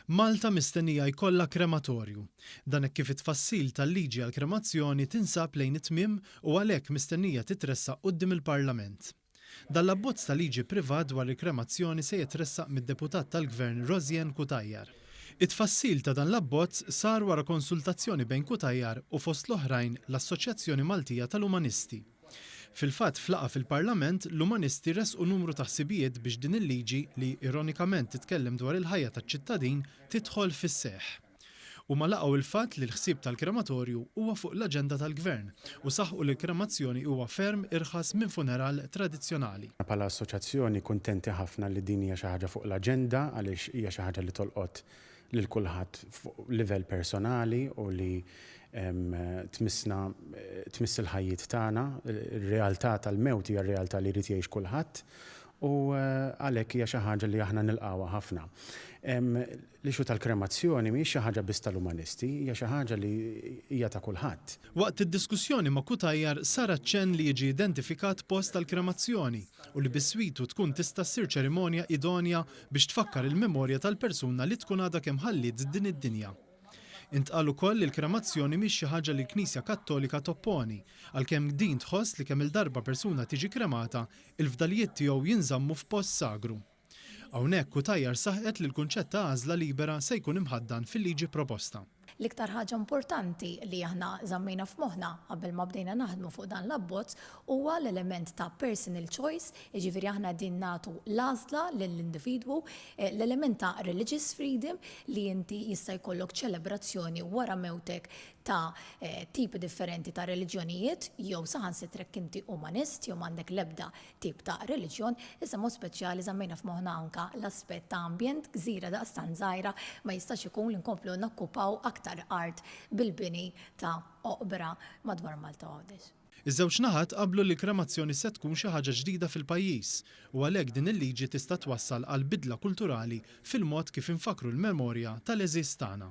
Malta mistennija jkollha krematorju. Dan hekk kif it-tfassil tal-liġi għall-kremazzjoni tinsab lejn it-tmiem u għalhekk mistennija titressaq quddiem il-Parlament. Dan l-abbozz ta' liġi privat dwar il-kremazzjoni se jitressaq mid-Deputat tal-Gvern Rosianne Cutajar. It-tfassil ta' dan l-abbozz sar wara konsultazzjoni bejn Cutajar u fost l-oħrajn l-Assoċjazzjoni Maltija tal-Umanisti. Fil-fatt f'laqgħa fil-Parlament, l-umanisti ressqu numru ta' ħsibijiet biex din il-liġi, li ironikament titkellem dwar il-ħajja taċ-ċittadin, tidħol fis-seħħ. Huma laqgħu il-fatt li l-ħsieb tal-krematorju huwa fuq l-aġenda tal-Gvern u saħqu li l-kremazzjoni huwa ferm irħas minn funeral tradizzjonali. Bħala assoċjazzjoni kuntenti ħafna li din hija xi ħaġa fuq l-aġenda għaliex hija xi ħaġa li tolqot lil kulħadd fuq livell personali u li tmissna tmiss il-ħajjiet tagħna. Ir-realtà tal-mewt hija r-realtà li jrid jgħix kulħadd u għalhekk hija xi ħaġa li aħna nilqgħuha ħafna. L-issue tal-kremazzjoni mhijiex xi ħaġa biss tal-umanisti, hija xi ħaġa li hija ta' kulħadd. Waqt id-diskussjoni ma' Cutajar sar aċċenn li jiġi identifikat post għall-kremazzjoni u li biswitu tkun tista' ssir ċerimonja idonja biex tfakkar il-memorja tal-persuna li tkun għadha kemm ħalliet din id-dinja. Intqal ukoll li l-kremazzjoni mhix xi ħaġa li l-Knisja Kattolika topponi, għalkemm din tħoss li kemm-il darba persuna tiġi kremata, il-fdalijiet tiegħu jinżammu f'post sagru. Hawnhekk Cutajar saħqet li l-kunċett ta' għażla libera se jkun imħaddan fil-liġi proposta. L-iktar ħaġa importanti li aħna żammejna f'moħħna qabel ma bdejna naħdmu fuq dan l-abbozz huwa l-element ta' personal choice, jiġifieri aħna qegħdin nagħtu l-għażla lill-individwu, l-element ta' religious freedom li inti jista' jkollok ċelebrazzjoni wara mewtek ta' tipi differenti ta' reliġjonijiet jew saħansitra jekk inti umanist jew m'għandek l-ebda tip ta' reliġjon, iżda mod speċjali żammejna f'moħħna anke l-aspett ta' ambjent, gżira daqstant żgħira ma jistax ikun li nkomplu nakkupaw aktar art bil-bini ta' oqbra madwar Malta u Għawdex. Iż-żewġ naħat qablu li l-kremazzjoni se tkun xi ħaġa ġdida fil-pajjiż u għalhekk din il-liġi tista' twassal għal bidla kulturali fil-mod kif infakkru l-memorja tal-għeżież tagħna.